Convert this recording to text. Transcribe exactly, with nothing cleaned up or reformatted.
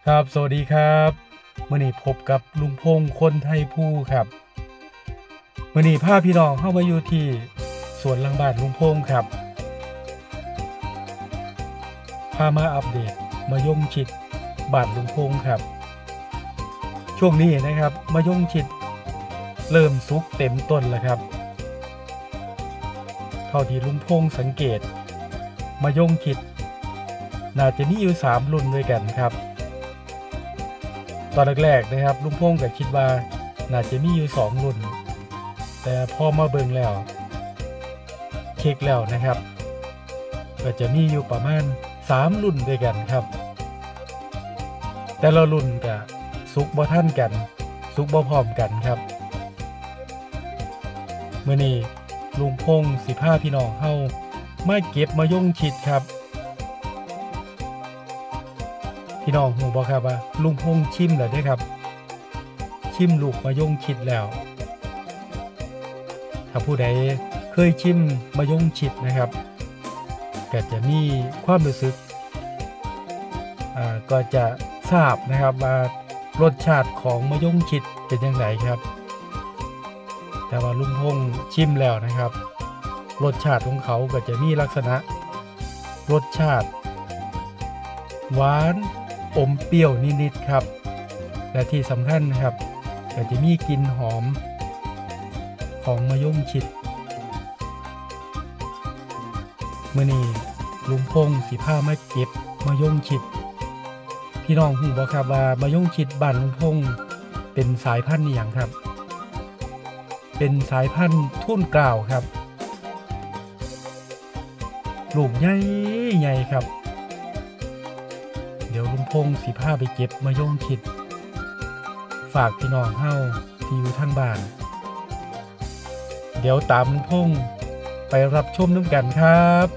ครับ สวัสดีครับ มื้อนี้พบกับลุงพงษ์คนไทยภูครับ มื้อนี้พาพี่น้องเฮามาอยู่ที่สวนหลังบ้านลุงพงษ์ครับ พามาอัปเดตมะยงชิดบ้านลุงพงษ์ครับ ช่วงนี้นะครับ มะยงชิดเริ่มสุกเต็มต้นแล้วครับ เท่าที่ลุงพงษ์สังเกต มะยงชิดน่าจะมีอยู่สามรุ่นด้วยกันครับ ตอนแรกๆนะครับ ลุงพงษ์ก็คิดว่าน่าจะมีอยู่สองรุ่น แต่พอมาเบิ่งแล้ว เช็คแล้วนะครับ ก็จะมีอยู่ประมาณสามรุ่นด้วยกันครับ แต่ละรุ่นก็สุกบ่ทันกัน สุกบ่พร้อมกันครับ มื้อนี้ลุงพงษ์สิพาพี่น้องเฮามาเก็บมะยงชิดครับ พี่น้องฮู้บ่ครับว่าลุงพงษ์ชิมแล้วเด้ครับ ชิมลูกมะยงชิดแล้ว ถ้าผู้ใดเคยชิมมะยงชิดนะครับ ก็จะมีความรู้สึก อ่า ก็จะทราบนะครับว่ารสชาติของมะยงชิดเป็นจั่งใดครับ แต่ว่าลุงพงษ์ชิมแล้วนะครับ รสชาติของเขาก็จะมีลักษณะ รสชาติ หวานอมเปรี้ยวนิดๆครับ และที่สำคัญนะครับ ก็จะมีกลิ่นหอมของมะยงชิด มื้อนี้ลุงพงษ์สิพามาเก็บมะยงชิด พี่น้องฮู้บ่ครับว่ามะยงชิดบ้านลุงพงษ์เป็นสายพันธุ์อิหยังครับ เป็นสายพันธุ์ทูนเกล้าครับ ลูกใหญ่ใหญ่ครับ เดี๋ยวลุงพงษ์สิพาไปเก็บมะยงชิด ฝากพี่น้องเฮาที่อยู่ทางบ้าน เดี๋ยวตามลุงพงษ์ไปรับชมนำกันครับ